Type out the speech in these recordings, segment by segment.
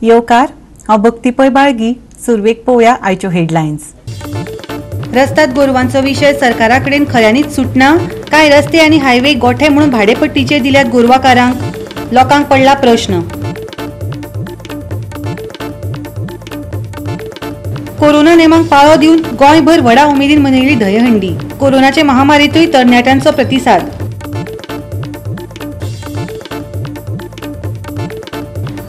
येवकार, हांव भक्ती पै बाळगी. सुरवेक पळोवया आयच्यो हेडलायन्स. रस्त्यात गोरवांचो विशय सरकारा कडेन खऱ्यांनीच सुटना काय? रस्ते आनी हायवे गोठे म्हणून भाडेपट्टीचेर दिल्यात गोरवाकारांक? लोकांक पडला प्रश्न. कोरोना नेमांक पाळो दिवन गोंयभर व्हडा उमेदीन मनयली दहीहंडी. कोरोनाचे महामारीतूय तरणाट्यांचो प्रतिसाद.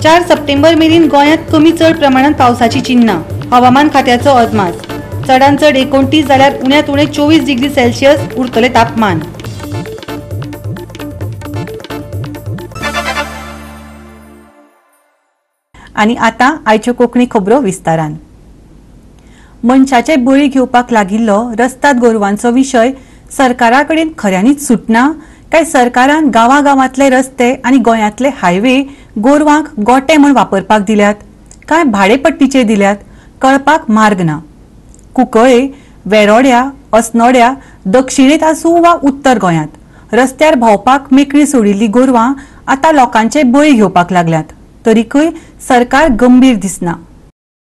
4 सप्टेंबर मेरेन गोंयांत कमी चड प्रमाणात पावसाची चिन्हां. हवामान खात्याचो अदमास. चडांत चड 29 जाल्यार उण्यांत उणें 24 डिग्री सेल्सियस उरतलें तापमान. आनी आतां आयच्यो कोंकणी खबरो विस्तारान. मनशाचे बळी घेवपाक लागिल्लो रस्ताद गोरवांचो विशय सरकारा कडेन खऱ्यांनीच सुटना काय सरकारान गांवागांवांतले रस्ते आनी गोंयांतले हायवे गोरवांक गोटे म्हूण वापरपाक दिल्यात काय भाडेपट्टीचेर दिल्यात कळपाक मार्ग ना. कुंकळे, वेरोड्या, अस्नोड्या, दक्षिणेंत आसूं वा उत्तर गोंयांत रस्त्यार भोंवपाक मेकळी सोडिल्ली गोरवां आतां लोकांचे बळी घेवपाक लागल्यात, तरीकय सरकार गंभीर दिसना.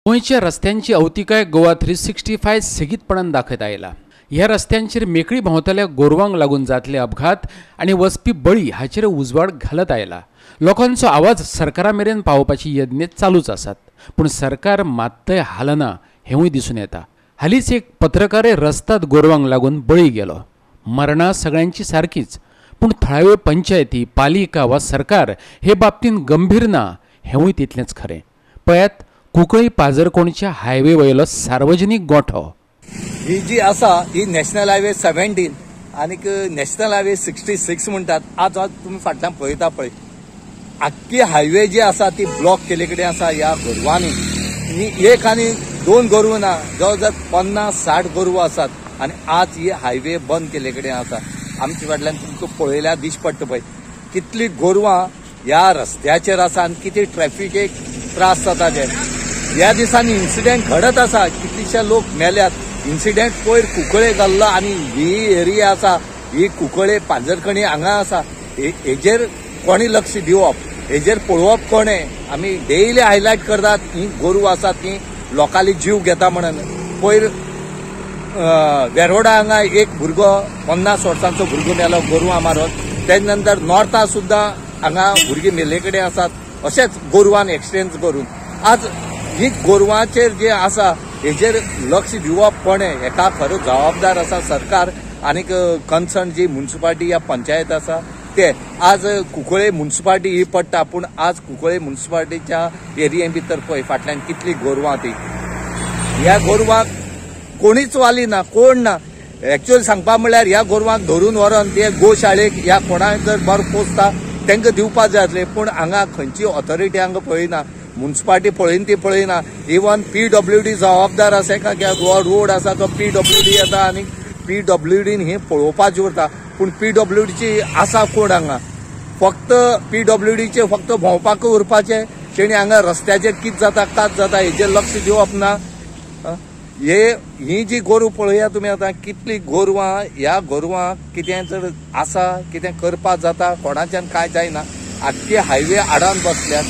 गोंयच्या रस्त्यांची अवतिकाय गोवा 365 सेगीतपणान दाखयत आयला. ह्या रस्त्यांचेर मेकळी भोंवतल्या गोरवांक लागून जातले अपघात आनी वचपी बळी हाचेर उजवाड घालत आयला. लोकांचो आवाज सरकारा मेरेन पावोवपाची यत्न चालूच आसात, पूण सरकार मात्तय हालना हेंवूय दिसून येता. हालींच एक पत्रकार रस्त्यात गोरवांक लागून बळी गेलो. मरणां सगळ्यांची सारकीच, पूण थळाव्यो पंचायती, पालिका वा सरकार हे बाबतींत गंभीर ना हेंवूय तितलेंच खरें. पळयात कुंकळी पाजरकोणच्या हायवे वयलो सार्वजनीक गोठो. ही जी आसा ही नॅशनल हायवे 17 आनीक नॅशनल हायवे 66 म्हणटात. आज तुमी फाटल्यान पळयता पळय आख्खी हायवे जी आसा ती ब्लॉक केल्ले कडेन आसा ह्या गोरवांनी. एक आनी दोन गोरवां ना, जवळ जवळ 50-60 गोरवां आसात आनी आज ही हायवे बंद केल्ले कडेन आसा. आमच्या फाटल्यान तुमकां पळयल्यार दिश्टी पडटा पळय कितली गोरवां ह्या रस्त्याचेर आसा आनी कितें ट्रॅफिकेक त्रास जाता ते. ह्या दिसांनी इन्सिडेंट घडत आसा, कितलेशे लोक मेल्यात. इन्सिडेंट पयर कुंकळे घाल्लो आनी ही एरिया आसा ही कुंकळे पांजरखणी हांगा आसा. हेजेर कोणी लक्ष दिवप, हेजेर पळोवप कोणें? आमी डेली हायलायट करतात ही गोरवां आसात ती लोकांली जीव घेता म्हणून. पयर वेरोडा हांगा एक भुरगो 50 वर्सांचो भुरगो मेलो गोरवां मारून. तेज नंतर नॉर्था सुद्दां हांगा भुरगीं मेल्ले कडेन आसात अशेंच गोरवान एक्सचेंज करून. आज ही गोरवांचेर जे आसा हेजेर लक्ष दिवप कोणें हेका खरो जबाबदार आसा सरकार आनीक कन्सर्न जी म्युन्सिपाल्टी या पंचायत आसा ते. आज कुंकळे म्युन्सिपाल्टी ही पडटा, पूण आज कुंकळे म्युन्सिपाल्टीच्या एरिये भितर पळय फाटल्यान कितली गोरवां ती. ह्या गोरवांक कोणीच वाली ना, कोण ना. एक्चुअली सांगपा म्हणल्यार ह्या गोरवांक धरून व्हरोन ते गोशाळेक ह्या कोणाक जर बरो पोसता तांकां दिवपाक जाय आसले, पूण हांगा खंयची ऑथॉरिटी हांगा पळयना, म्युन्सिपाल्टी पळयना ती पळयना. इवन PWD जबाबदार आसा का रोड आसा तो PWD येता आनी PWDन हें पळोवपाचें उरता, पूण PWDची आसा कोण हांगा? फक्त PWDचे फक्त भोंवपाक उरपाचें, तेणी हांगा रस्त्याचेर कितें जाता कात जाता हेजेर लक्ष दिवप ना. ही जी गोरवां पळया तुमी आतां कितली गोरवां, ह्या गोरवांक कितें जर आसा कितें करपाक जाता कोणाच्यान कांय जायना. आख्खी हायवे आडावन बसल्यात,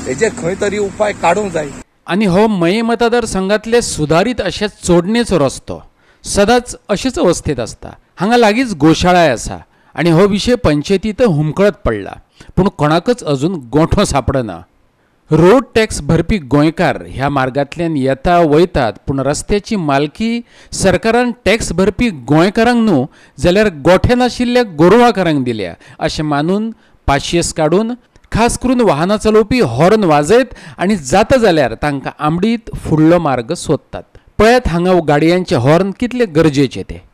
हेजेर खंय तरी उपाय काडूंक जाय. आनी हो मये मतदारसंघातले सुदारीत अशे चोडणेचो रस्तो सदांच अशेच अवस्थेंत आसता. हांगा लागींच गोशाळाय आसा आनी हो विशय पंचायतींत हुमकळत पडला, पूण कोणाकच अजून गोठो सापडना. रोड टॅक्स भरपी गोंयकार ह्या मार्गांतल्यान येता वयतात, पूण रस्त्याची मालकी सरकारान टॅक्स भरपी गोंयकारांक न्हू जाल्यार गोठे नाशिल्ल्या गोरवाकारांक दिल्या अशें मानून पाशियेस काडून खास करून वाहनां चलोवपी हॉर्न वाजयत आनी जाता जाल्यार तांकां आमडीत फुडलो मार्ग सोदतात. पळयात हांगा गाडयांचे हॉर्न कितले गरजेचे ते.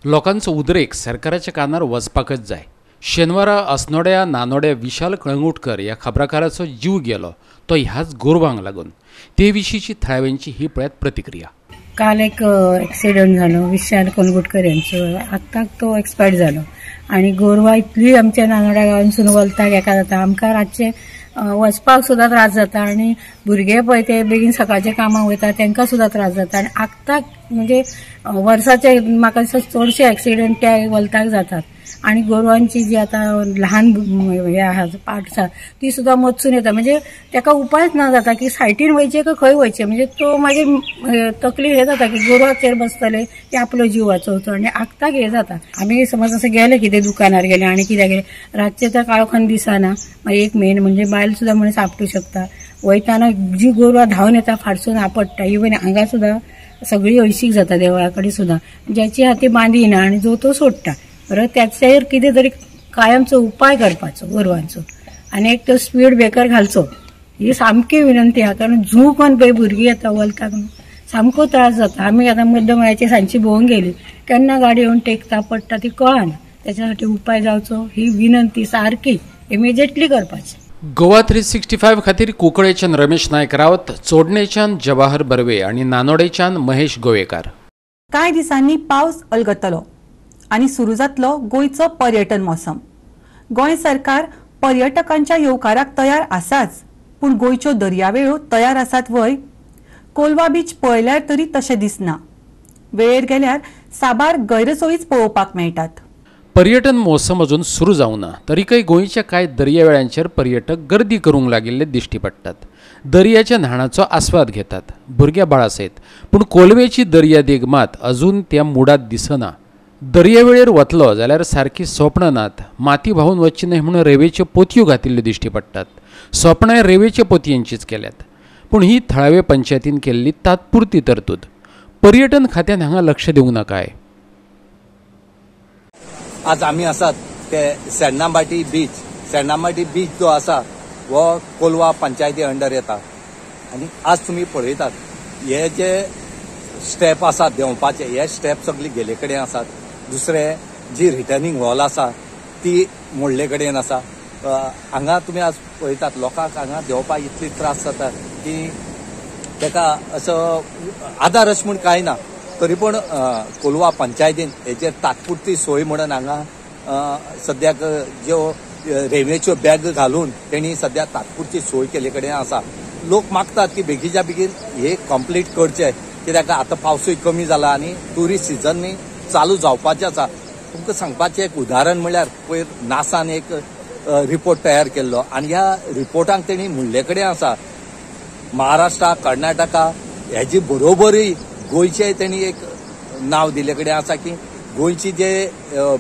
लोकांचो उद्रेक सरकाराच्या कानार वचपाकच जाय. शेनवारा अस्नोड्या नानोड्या विशाल कळंगुटकर ह्या खबराकाराचो जीव गेलो तो ह्याच गोरवांक लागून. ते विशींची थळाव्यांची ही पळयात प्रतिक्रिया. काल एक एक्सिडंट झालो विशाल कळंगुटकर यांचो, आत्ताक तो एक्सपायर झालो. आणि गोरवां इतली आमच्या नानोड्या गांवांसून वलताक एका जाता, आमकां रातचे वचपाक सुद्दां त्रास जाता आनी भुरगे पळय ते बेगीन सकाळच्या कामाक वयता तांकां सुद्दां त्रास जाता. आनी आत्ताक म्हणजे वर्साचे म्हाका दिसता चडशे एक्सिडंट त्या वलताक जातात. आनी गोरवांची जी आतां ल्हान हे आहा पाट आसा ती सुद्दां मदसून येता, म्हणजे ताका उपायच ना जाता की सायटीन वयचे काय खंय वयचे, म्हणजे तो मागीर तकली हे जाता की गोरवाचेर बसतले की आपलो जीव वाचोवचो. आनी आगताक हे जाता. आमी समज अशें गेले कितें दुकानार गेले आनी कित्याक गेले रातचे तर काळखान दिसना, मागीर एक मेन म्हणजे बायल सुद्दां म्हणून सापटू शकता. वयताना जी गोरवां धांवन येता फाटसून आपडटा, इवन हांगा सुद्दां सगळी हळशीक जाता देवळा कडेन सुद्दां, ज्याची हाती बांदिना आनी जो तो सोडटा. परत त्याचेर कितें तरी कायमचो उपाय करपाचो गोरवांचो आनी एक तो स्पीड ब्रेकर घालचो, ही सामकी विनंती आहा. कारण झूकून पळय भुरगीं येता वलताक सामको त्रास जाता. आमी आतां मद्द मळ्याची सांजची भोंवून गेली केन्ना गाडी येवन टेकता पडटा ती कळना, त्याच्यासाठी उपाय जावचो ही विनंती सारकी इमिजिएटली करपाची. गोवा 365 खातीर कुंकळेच्यान रमेश नायक रावत, चोडणेच्यान जवाहर बर्वे आनी नानोडेच्यान महेश गोवेकार. कांय दिसांनी पावस अलगतलो आनी सुरू जातलो गोंयचो पर्यटन मोसम. गोंय सरकार पर्यटकांच्या येवकाराक तयार आसाच, पूण गोंयच्यो दर्यावेळो तयार आसात वय? कोलवा बीच पळयल्यार तरी तशें दिसना. वेळेर गेल्यार साबार गैरसोयीच पळोवपाक मेळटात. पर्यटन मोसम अजून सुरू जावना तरीकय गोंयच्या कांय दर्यावेळांचेर पर्यटक गर्दी करूंक लागिल्ले दिश्टी पडटात. दर्याच्या न्हाणाचो आस्वाद घेतात भुरग्या बाळा सयत, पूण कोलवेची दर्यादेग मात अजून त्या मुडात दिसना. दर्यावेळेर वतलो जाल्यार सारकी सोपणां नात, माती व्हांवून वचची न्हय म्हणून रेंवेच्यो पोतयो घातिल्ल्यो दिश्टी पडटात. सोपणांय रेंवेच्या पोतयांचीच केल्यात, पूण ही थळावे पंचायतीन केल्ली तात्पुरती तरतूद. पर्यटन खात्यान हांगा लक्ष दिवंक ना काय? आज आमी आसात ते सेर्नाभाटी बीच. सेर्नाभाटी बीच जो आसा हो कोलवा पंचायती अंडर येता आनी आज तुमी पळयतात हे जे स्टेप आसात देंवपाचे, हे स्टेप सगळे गेले कडेन आसात. दुसरे जी रिटर्निंग हॉल आसा ती मोडले कडेन आसा. हांगा तुमी आज पळयतात लोकांक हांगा देंवपाक इतली त्रास जाता की ताका असो आदार अशें म्हूण कांय ना. तरी पण कोलवा पंचायतीन हेचेर तात्पुरती सोय म्हणून हांगा सद्याक ज्यो रेंवेच्यो बॅग घालून तेणी सद्या तात्पुरती सोय केल्ले कडेन आसा. लोक मागतात की बेगीच्या बेगीन हे कंप्लीट करचे, कित्याक आतां पावसूय कमी जाला आनी ट्युरिस्ट सिजन चालू जावपाचें आसा. तुमकां सांगपाचें एक उदाहरण म्हणल्यार पयर नासान एक रिपोर्ट तयार केल्लो आनी ह्या रिपोर्टांक तेणी म्हणले कडेन आसा महाराष्ट्रा कर्नाटका हेजी बरोबरी गोंयचे तेणी एक नांव दिल्ले कडेन आसा की गोंयची जे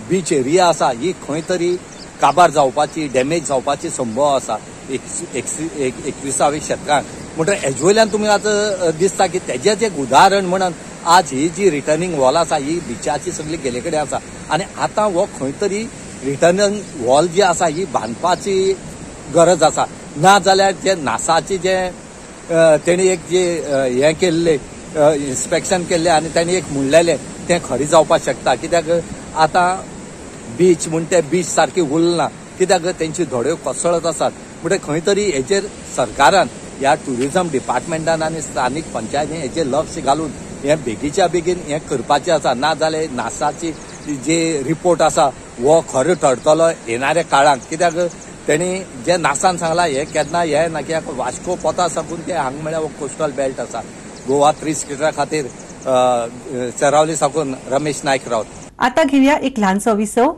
बीच एरिया आसा ही खंय तरी काबार जावपाची, डॅमेज जावपाची संभव आसा 21व्या शतकान. म्हणटकीर हेजे वयल्यान तुमी आतां दिसता की तेजेच एक उदाहरण म्हणून आज ही जी रिटर्निंग वॉल आसा ही बिचाची सगळी गेले कडेन आसा आनी आतां हो खंय तरी रिटर्निंग वॉल जी आसा ही बांदपाची गरज आसा. ना जाल्यार जे नासाची जे तेणी एक जे हें केल्लें इन्स्पेक्शन केल्लें आनी तेणी एक म्हणलेलें तें खरें जावपाक शकता. कित्याक आतां बीच म्हूण ते बीच सारकी उरना, कित्याक तेंची धड्यो कोसळत आसात. म्हणटकीर खंय तरी हेचेर सरकारान ह्या ट्युरिजम डिपार्टमेंटान आनी स्थानीक पंचायतीन हेचेर लक्ष घालून हें बेगीच्या बेगीन हें करपाचें आसा. ना जाल्यार नासाची जे रिपोर्ट आसा हो खरो ठरतलो येणाऱ्या काळांत. कित्याक तेणी जे नासान सांगलां हें केन्ना हें ना, कित्याक वास्को पोता साकून ते हांगा म्हळ्यार हो कोस्टल बेल्ट आसा. गोवा 365 खातीर सेरावली साकून रमेश नायक रावत. आता घेऊया एक ल्हानसो विसव.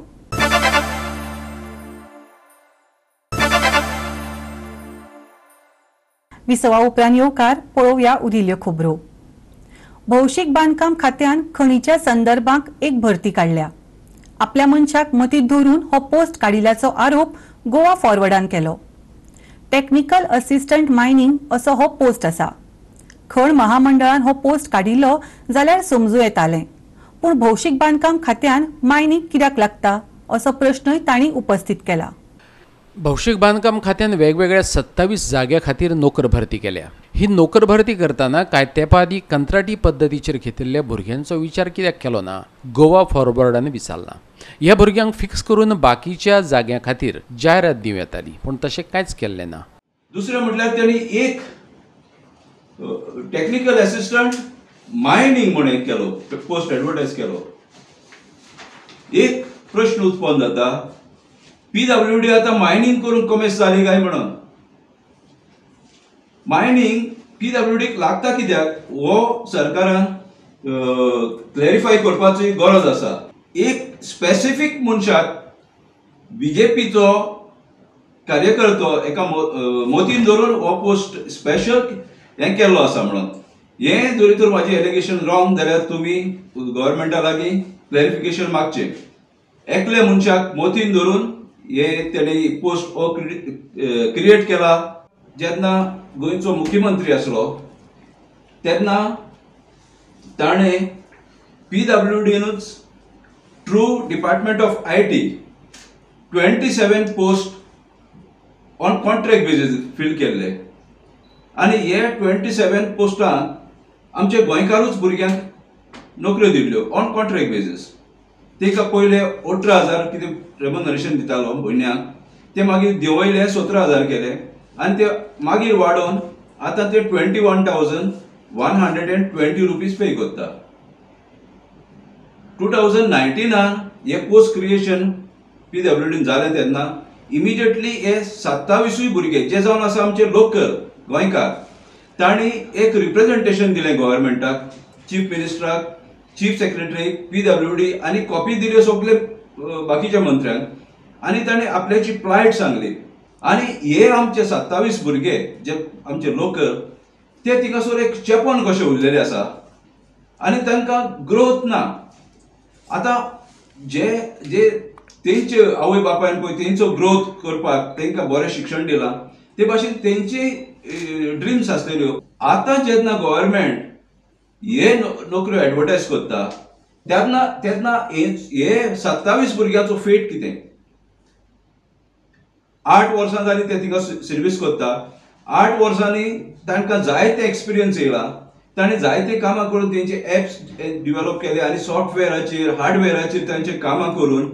विसवा उपरांत येवकार पळोवया उरिल्ल्यो खबरो. भौशीक बांदकाम खात्यान खणीच्या संदर्भाक एक भरती काडल्या. आपल्या मनशाक मतींत धरून हो पोस्ट काडिल्ल्याचो आरोप गोवा फॉरवर्डान केलो. टेक्निकल असिस्टंट मायनिंग असो हो पोस्ट आसा. खण महामंडळान हो पोस्ट काडिल्लो जाल्यार समजूं येतालें, पूण भौशीक बांदकाम खात्यान मायनिंग कित्याक लागता असो प्रश्नय तांणी उपस्थित केला. भौशीक बांदकाम खात्यान वेगवेगळ्या 27 जाग्या खातीर नोकर भरती केल्या. ही नोकर भरती करतना कांय तेंपा आदीं कंत्राटी पद्दतीचेर घेतिल्ल्या भुरग्यांचो विचार कित्याक केलो ना, गोवा फॉरवर्डान विचारलां. ह्या भुरग्यांक फिक्स करून बाकीच्या जाग्यां खातीर जायरात दिवं येताली, पूण तशें कांयच केल्लें ना. दुसरें म्हटल्यार तेणी एक टॅक्निकल एसिस्टंट मायनींग म्हण एक केलो, पोस्ट एडवर्टायज केलो. एक प्रश्न उत्पन्न जाता, पीडब्ल्यूडी आतां मायनींग करूंक कमेस जाली काय म्हणून. मायनींग पीडब्ल्यूडीक लागता कित्याक हो सरकारान क्लॅरिफाय करपाची गरज आसा. एक स्पेसिफीक मनशाक बीजेपीचो कार्यकर्तो एका मोतीन धरून हो पोस्ट स्पेशल हें केल्लो आसा म्हणून. हें जरी तर म्हाजें एलिगेशन रॉंग जाल्यार तुमी गव्हर्मेंटा लागीं क्लॅरिफिकेशन मागचें. एकले मनशाक मोतीन धरून हे तेणी पोस्ट हो क्रिएट केला. जेन्ना गोंयचो मुख्यमंत्री आसलो तेन्ना ताणें पीडब्ल्यूडीनूच through department of IT 27 post on contract basis fill केल्ले आनी हे 27 पोस्टांक आमचे गोंयकारूच भुरग्यांक नोकऱ्यो दिल्ल्यो ऑन कॉन्ट्रॅक्ट बेजीस. तेका पयले 18,000 कितें रेमुनरेशन दितालो म्हयन्याक, ते मागीर देंवयले 17,000 केले आनी ते मागीर वाडोवन आतां ते 21,120 रुपीज पे करता. 2019 हे पोस्ट क्रिएशन पीडब्ल्यूडीन जालें तेन्ना इमिजिएटली हे 27 भुरगे जे जावन आसा आमचे लोकल गोंयकार तांणी एक रिप्रेजेंटेशन दिलें गव्हर्मेंटाक, चीफ मिनिस्टराक, चीफ सेक्रेटरीक, पीडब्ल्यूडी आनी कॉपी दिल्यो सगळे बाकीच्या मंत्र्यांक आनी तांणी आपल्याची प्लायट सांगली. आनी हे आमचे 27 भुरगे जे आमचे लोकल ते थिंगासर एक चेपण कशे उरलेले आसा आनी तांकां ग्रोथ ना. आतां जे जे तेंचे आवय बापायन पळय तेंचो ग्रोथ करपाक तेंकां बरें शिक्षण दिलां ते भाशेन तेंचे ड्रिम्स आसलेल्यो. आतां जेन्ना गव्हर्मेंट हे नोकऱ्यो एडवर्टायज करता तेन्ना तेन्ना हे 27 भुरग्यांचो फेट कितें? 8 वर्सां जालीं ते थिंगा सर्वीस करता, 8 वर्सांनी तांकां जायते एक्सपिरियन्स येयला, तांणी जायते कामां करून तेंचे एप्स डिवेलॉप केले आनी सॉफ्टवेराचेर हार्डवेराचेर तांचे कामां करून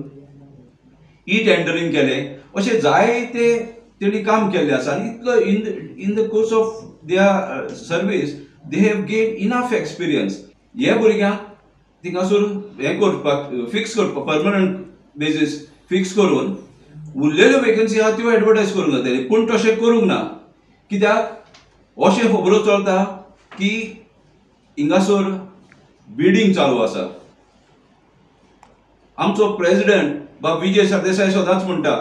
ई टेंडरींग केलें, अशें जायते तेणी काम केल्लें आसा. आनी इतलो in the course of their service they have gain enough experience. हे भुरग्यांक थिंगासर हें करपाक फिक्स करपाक परमनंट बेजीस फिक्स करून उरलेल्यो वेकन्सी आहा त्यो एडवर्टायज करूंक जाताली, पूण तशें करूंक ना. कित्याक अशें खबरो चलता की हिंगासर बिडींग चालू आसा. आमचो प्रेजिडेंट बाब विजय सरदेसाय सदांच म्हणटा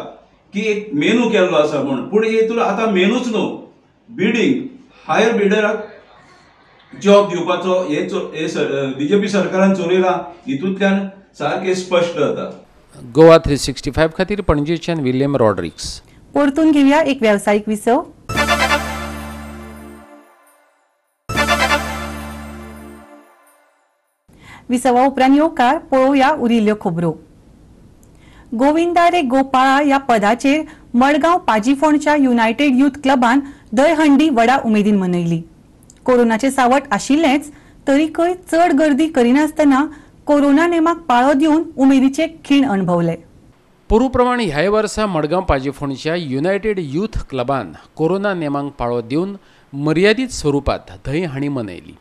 की एक मेनू केल्लो आसा म्हूण, पूण हेतून आतां मेनूच न्हू, बिडींग हायर बिडराक जॉब दिवपाचो हे बीजेपी सरकारान चलयला, हितूंतल्यान सारकें स्पश्ट जाता. गोवा 365 खातीर पणजेच्यान विल्यम रॉड्रिक्स. परतून घेवया एक वेवसायीक विसव. विसवा उपरांत येवकार पळोवया उरिल्ल्यो खबरो. गोविंदा रे गोपाळा ह्या पदाचेर मडगांव पाजीफोंडच्या युनायटेड यूथ क्लबान दहीहंडी व्हडा उमेदीन मनयली. कोरोनाचे सावट आशिल्लेंच तरीकय चड गर्दी करिनासतना कोरोना नेमाक पाळो दिवन उमेदीचे खीण अणभवले. पोरू प्रमाणे ह्याय वर्सा मडगांव पाजीफोंडच्या युनायटेड यूथ क्लबान कोरोना नेमांक पाळो दिवन मर्यादीत स्वरुपात दहीहांडी मनयली.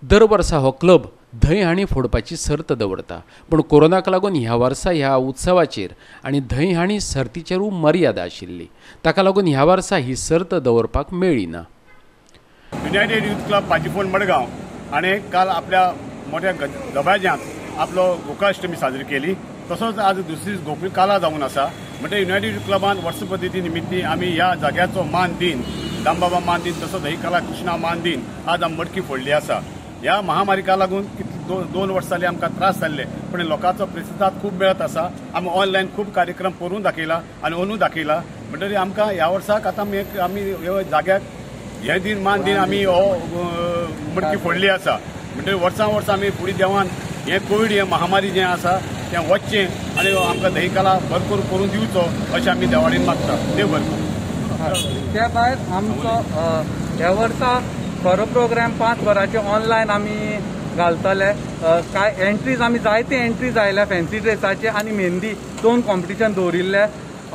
दर वर्सा हो क्लब दहीहांडी फोडपाची सर्त दवरता, पूण कोरोनाक लागून ह्या वर्सा ह्या उत्सवाचेर आनी दहीहांडी सर्तीचेरूय मर्यादा आशिल्ली. ताका लागून ह्या वर्सा ही सर्त दवरपाक मेळ्ळी ना. United youth club Pajifond Madgaon हाणें काल आपल्या मोठ्या दबाज्यांत आपलो गोकुळाष्टमी साजरी केली. तसोच आज दुसरी गोकुळ काला जावन आसा. म्हणजे युनायटेड यूथ क्लबान वर्सपद्दती निमित्ती आमी ह्या जाग्याचो मान दीन, दामबाबा मान दीन, तसोच दहीकाला कृष्णा मान दीन आज आमी मडकी फोडली आसा. ह्या महामारीका लागून 2 वर्सां जाली आमकां त्रास जाल्ले, पूण लोकांचो प्रतिसाद खूब मेळत आसा. आमी ऑनलायन खूब कार्यक्रम करून दाखयला आनी अंदू दाखयला. म्हणटकीर आमकां ह्या वर्साक आतां आमी जाग्याक हे दीन मान दीन आमी हो मडकी फोडली आसा. म्हणटकीर वर्सां वर्सां आमी फुडें देवान हें कोवीड हें महामारी जें आसा तें वचचें आनी आमकां दही काला भरपूर करून दिवचो अशें आमी देवाडेन मागता. देव बरें करूं. त्या भायर आमचो ह्या वर्सा खरो प्रोग्राम 5 वरांचे ऑनलायन आमी घालतले. कांय एंट्रीज आमी जायते एंट्रीज आयल्या फॅन्सी ड्रेसाचे आनी मेहंदी 2 कॉम्पिटिशन दवरिल्ले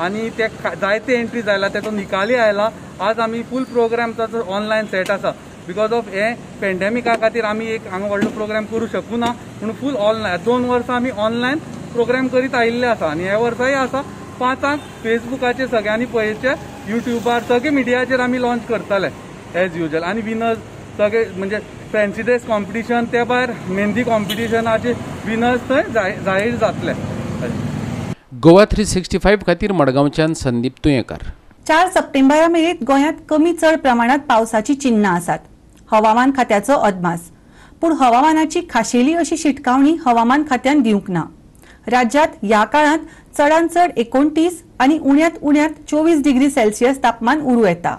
आनी ते जायते एंट्रीज आयला, तेचो निकालय आयला. आज आमी फूल प्रोग्राम ताचो ऑनलायन सेट आसा. Because of हे पेंडेमिका खातीर आमी एक हांगा व्हडलो प्रोग्राम करूं शकूना म्हणून फूल ऑनलायन 2 वर्सां आमी ऑनलायन प्रोग्राम करीत आयिल्ले आसा आनी ह्या वर्साय आसा. 5 फेसबुकाचेर सगळ्यांनी पळयचे, युट्यूबार सगळे मिडियाचेर आमी लॉन्च करतले एज युजल. आनी विनर्स सगळे म्हणजे फॅन्सी ड्रेस कॉम्पिटिशन, ते भायर मेहंदी कॉम्पिटिशनाचे विनर्स थंय जाहीर जातले. गोवा 365 खातीर मडगांवच्यान संदीप तुयेंकार. 4 सप्टेंबरा मेरेन गोंयांत कमी चड प्रमाणात पावसाची चिन्हां आसात, हवामान खात्याचो अदमास. पूण हवामानाची खाशेली अशी शिटकावणी हवामान खात्यान दिवंक ना. राज्यात ह्या काळांत चडांत चड 29 आनी उण्यांत उण्यांत 24 डिग्री सेल्सियस तापमान उरूं येता.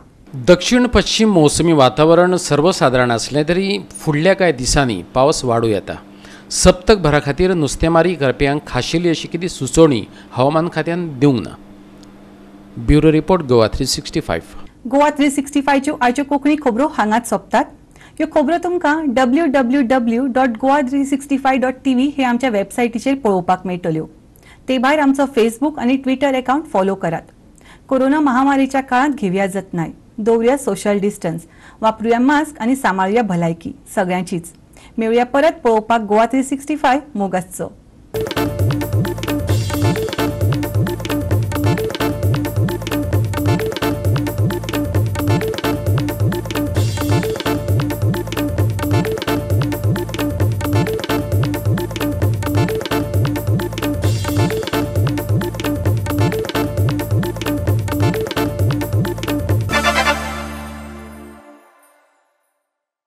दक्षिण पश्चिम मोसमी वातावरण सर्वसादारण असलें तरी फुडल्या कांय दिसांनी पावस वाडूं येता. सप्तकभरा खातीर नुस्तेमारी करप्यांक खाशेली अशी कितें सुचोवणी हवामान खात्यान दिवंक ना. Bureau report, Goa 365. Goa 365च्यो आयच्यो कोंकणी खबरो हांगाच सोंपतात. ह्यो खबरो तुमकां www.goa365.tv हे आमच्या वेबसायटीचेर पळोवपाक मेळटल्यो. ते भायर आमचो फेसबूक आनी ट्विटर अकाउंट फॉलो करात. कोरोना महामारीच्या काळांत घेवया जतनाय, दवरुया सोशल डिस्टन्स, वापरुया मास्क आनी सांबाळुया भलायकी सगळ्यांचीच. मेळुया परत पळोवपाक गोवा 365 मोगासचो.